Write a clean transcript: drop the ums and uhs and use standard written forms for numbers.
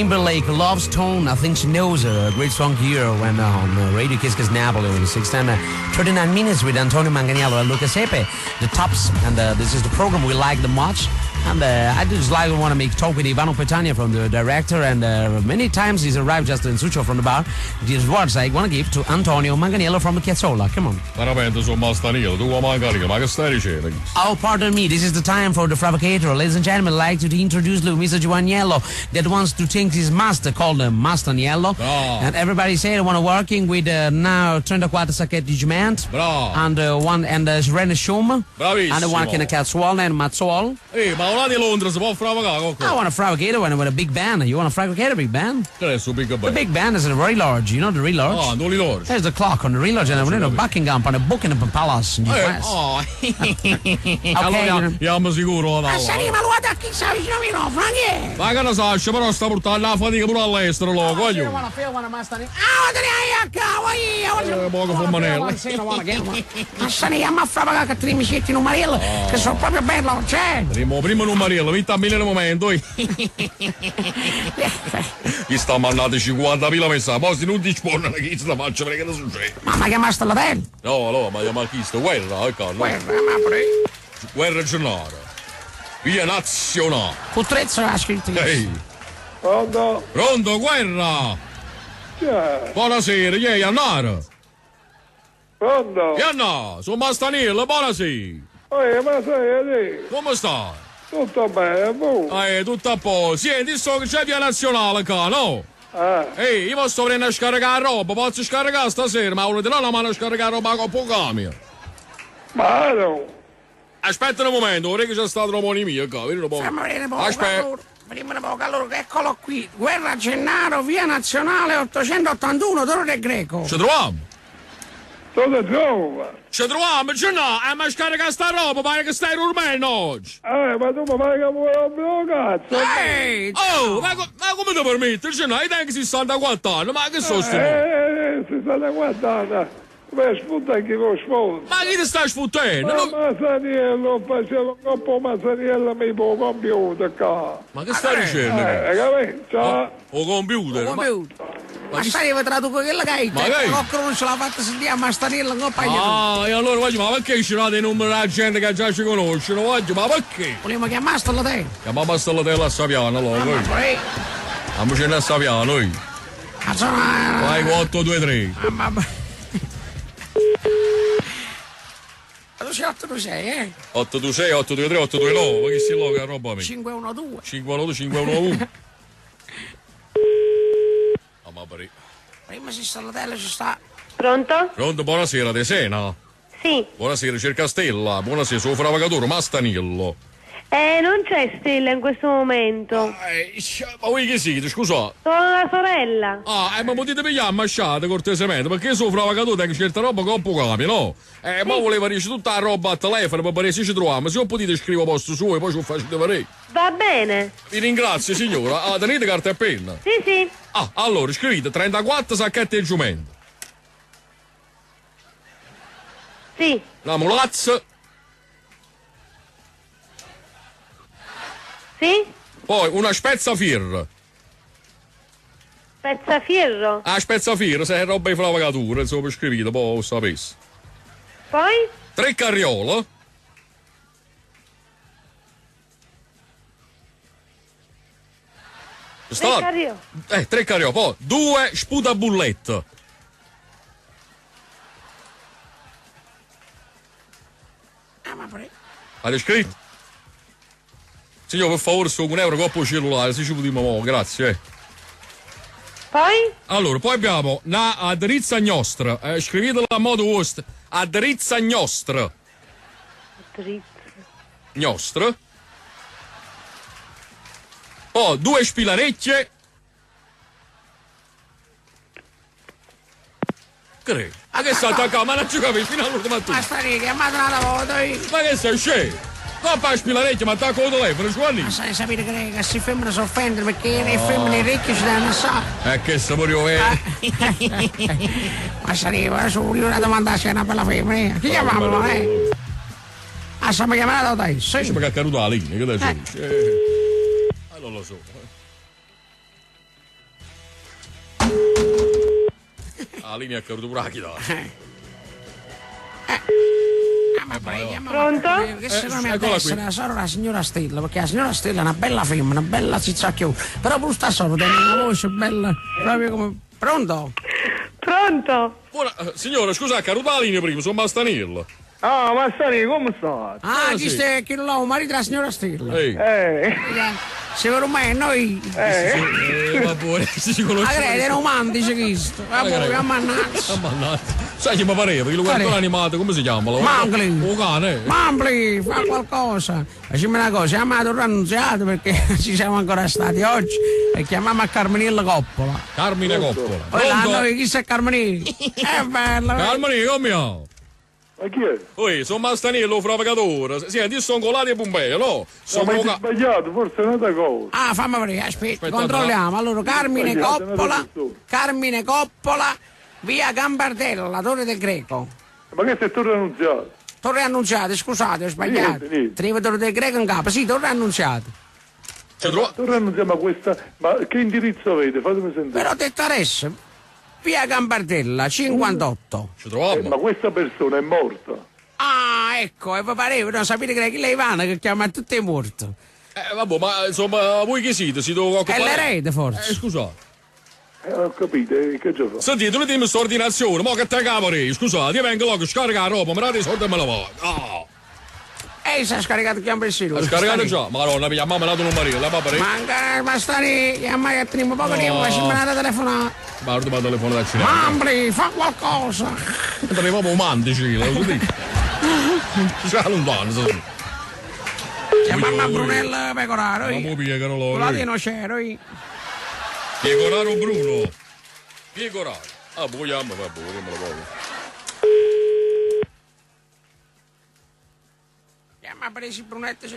Timberlake, Love Stone, I think she knows a great song here when on Radio Kiss Kiss Napoli with 6 10, 39 minutes with Antonio Manganiello and Luca Sepe, the tops, and this is the program we like the much. And I just like want to make talk with Ivano Petagna from the director, and many times he's arrived just in Sucho from the bar. These words I want to give to Antonio Manganiello from Chiazzola. Come on. Veramente sono Mastaniello, tu Manganiello, ma che stai dicendo? Oh, pardon me, this is the time for the provocator. Ladies and gentlemen, I'd like to introduce you Mr. Giovanniello that wants to change his master called Mastaniello. Bravo. And everybody say they want to working with now 34 sacchetti di cement. Bravo. And one and Rene Schum. Bravissimo. And one can Cazzuol and Mazzol. Ehi, ma là di Londra si può fravacare qualcosa? I want a provocator and with a big band. You want a provocator big band? Che è su Big The Bang? big band is a very large, you know the very large? Ah, non li loro. There's the clock on the relaunch and the Buckingham and the Buckingham Palace in the Eh, US. oh. Okay, Allora, andiamo sicuro là. Ma lo guarda chi sa vicino a me, no, Frankie? Ma che ne sa, però sta portando la fatica pure all'estero, lo voglio. Poco fumanello. Ma fra che ti misetti in un marello, che sono proprio bello, c'è. Primo, primo numeriello, vinta a mille momento. Gli sta mandando 50.000 messaggi, poi se non dispongono chi sta faccia perché che succede? Ma chiamaste l'hotel? No, allora, ma chiama chi sta? Guerra, ecco, no. Guerra, ma pure. Guerra Gennaro. Via nazionale. Putrezzo ha scritto. Ehi. Pronto? Pronto, guerra! C'è? Buonasera, chi è Iannaro? Pronto? Iannà, sono Mastaniello, buonasera. Ehi, ma sei lì? Come stai? Tutto bene, voi? Tutto a posto. Senti, so che c'è via nazionale qua, no? Eh, Ehi, io posso prendere a scaricare roba, posso scaricare stasera, ma volete no, la mano a scaricare roba con poco camion. ma no. Aspetta un momento, vorrei che c'è stata un'omonimia qua, vedi un po'. Fammi vedere poco, Aspetta. allora. Vediamo un poco, allora, eccolo qui. Guerra Gennaro, via nazionale 881, Torre del Greco. Ci troviamo? Dove trova? Ci troviamo, Gennaro, ma scarica sta roba, pare che stai dormendo oggi. Ma tu mi fai che vuoi rompere il cazzo? Ehi! Oh, ma, ma come ti permetti? Gennaro, io tengo 64 anni, ma che sono sti mo? 64 anni. Come sputa chi lo sfondo? Ma chi ti sta sfottendo? Ma Non- Masaniello, facevo un coppo Masaniello mi può computer qua. Ma che stai dicendo? Hai capito? Ciao. O computer? Ma... Ma sai, io traduco quella che hai Ma che? Qualcuno non ce l'ha fatta sentire, ma Mastaniello non paia. Ah, e allora voglio, ma perché ci date i numeri alla gente che già ci conosce? Voglio, ma perché? Vogliamo chiamare sto te. Chiamiamo sta hotel a Saviano, allora. Ma noi. poi, Andiamo a Saviano, noi. insomma, Vai, 8, 2, 3. ma Tu sei 8, 2, 6, eh? 8, 2, 6, 8, 2, 3, 8, 2, 9. Ma che si loga roba mia? 5, 1, 2. 5, 1, 2, 5, 1, 1. Ah, ma pare. Prima si sta l'hotel, ci sta. Pronto? Pronto, buonasera, De Sena. Sì. Buonasera, cerca Stella. Buonasera, sono Fravagatore, Mastaniello. Non c'è Stella in questo momento. Ma voi chi siete, scusa? Sono la sorella. Ah, ma potete pigliare ambasciate cortesemente, perché io sono fravagatore anche certa roba con poco cambio, no? Ma volevo dire tutta la roba al telefono per vedere se ci troviamo. Se non potete scrivere a posto suo e poi ci facete vedere. Va bene. Vi ringrazio, signora. Ah, tenete carta e penna. Sì, sì. Ah, allora, scrivete 34 sacchetti di giumento. Sì. La mulazza. Sì? Poi una spezzafirra. Spezzafierro. Ah, spezzafirra, se è roba di fravagatura, insomma, scrivete, poi lo sapessi. Poi? 3 carriole. Tre carriole. 3 carriole, poi 2 sputabullette. Ah, ma pure. Avete scritto? Signore, per favore, su un euro coppo cellulare, se ci potremmo mo, grazie. Poi? Allora, poi abbiamo una adrizza gnostra. Scrivetela a modo vostro. Adrizza gnostra. Drizza. Gnostra. Poi 2 spilarecchie. Che? Ma che sta attaccando? Ma non ci capisco fino all'ultima tu. Ma stai chiamata una volta io. Ma che stai scemo? Non fai spilarecchie, ma attacco il telefono, Giovanni. Ma sai sapere che si femmine si offendono perché le femmine ricche ci danno sa. Che se voglio vedere. Ma sarebbe su una domanda se è una bella femmina. Chi chiamavano, eh? Ah, stiamo chiamando dai, sì. Ma che è caduta la linea, che te dici? Non lo so. Ah, lì mi è caduto pure la chitarra. Ah, ma poi chiama- Pronto? Che secondo me Eccola adesso qui. è la sorella della signora Stella, perché la signora Stella è una bella femmina, una bella zizzacchiona. Però pure sta sorella tiene una voce bella, proprio come. Pronto? Pronto? Buona, signora, scusa, è caduta la linea prima, sono Mastanillo. Ah, ma stai, come stai? Ah, Ah, chi sì. sta chi là, il marito della signora Stella. Ehi. Secondo me noi. Va buone, si conosce. Ah, crede, è romantici questo. Va buone, ammannazza. Ammannazza. Sai che mi pareva? Che lo guardo animato, come si chiama? Mowgli. Un cane. Mambli, fa qualcosa. Facciamo una cosa, siamo a Torre Annunziata perché ci siamo ancora stati oggi e chiamiamo a Carmenilla Coppola. Carmine Coppola. Poi là Pronto? noi chi è Carmenilla? È bella. Carmine, come va? Ma chi è? Oi, sono Mastanello, provocatori. Senti, io sono colati e Pompeo, no? No, Sono ma ca- hai sbagliato, forse è un'altra cosa. Ah, fammi vedere, aspetta, Aspetta, controlliamo. Allora, Carmine Sbagliato, Coppola, è una Carmine Coppola, via Gambardella, Torre del Greco. Ma che sei Torre Annunziata? Torre Annunziata, scusate, ho sbagliato. Niente, niente. Tenevo Torre del Greco in capo, sì, Torre Annunziata. Ci trova- Torre Annunziata, ma questa. Ma che indirizzo avete? Fatemi sentire. Però ho detto adesso, via Gambardella, 58. Ci troviamo. Ma questa persona è morta. Ah, ecco, e vi pareva, non sapete che è Ivana che chiama tutti i morti. Vabbè, ma insomma, voi chi siete? Siete qualche È parente? l'erede, forse. Scusate. Ho capito, che già fa? Sentite, dovete dirmi questa ordinazione, mo che te cavoli, scusate, io vengo là che scarica la roba, mi date i soldi e me la vado. Ah, E si è scaricato il campersino. ha scaricato già? Madonna, mia mamma mi ha dato un marito, la papà, Manca, ma sta lì, chiama che teniamo poco tempo, facciamo una telefonata. Ma ora mi telefono da cinema. Mambri, fa qualcosa. Tenevo proprio un mantici, lo so dire. Ci sarà lontano, sì. Chiamamma a Brunella Pecoraro. Mamma mia, che non lo Quello di c'ero io. Pecoraro Bruno. Pecoraro. Ah, vogliamo, vabbè, vogliamo la voglio. Chiama Presi Brunetto.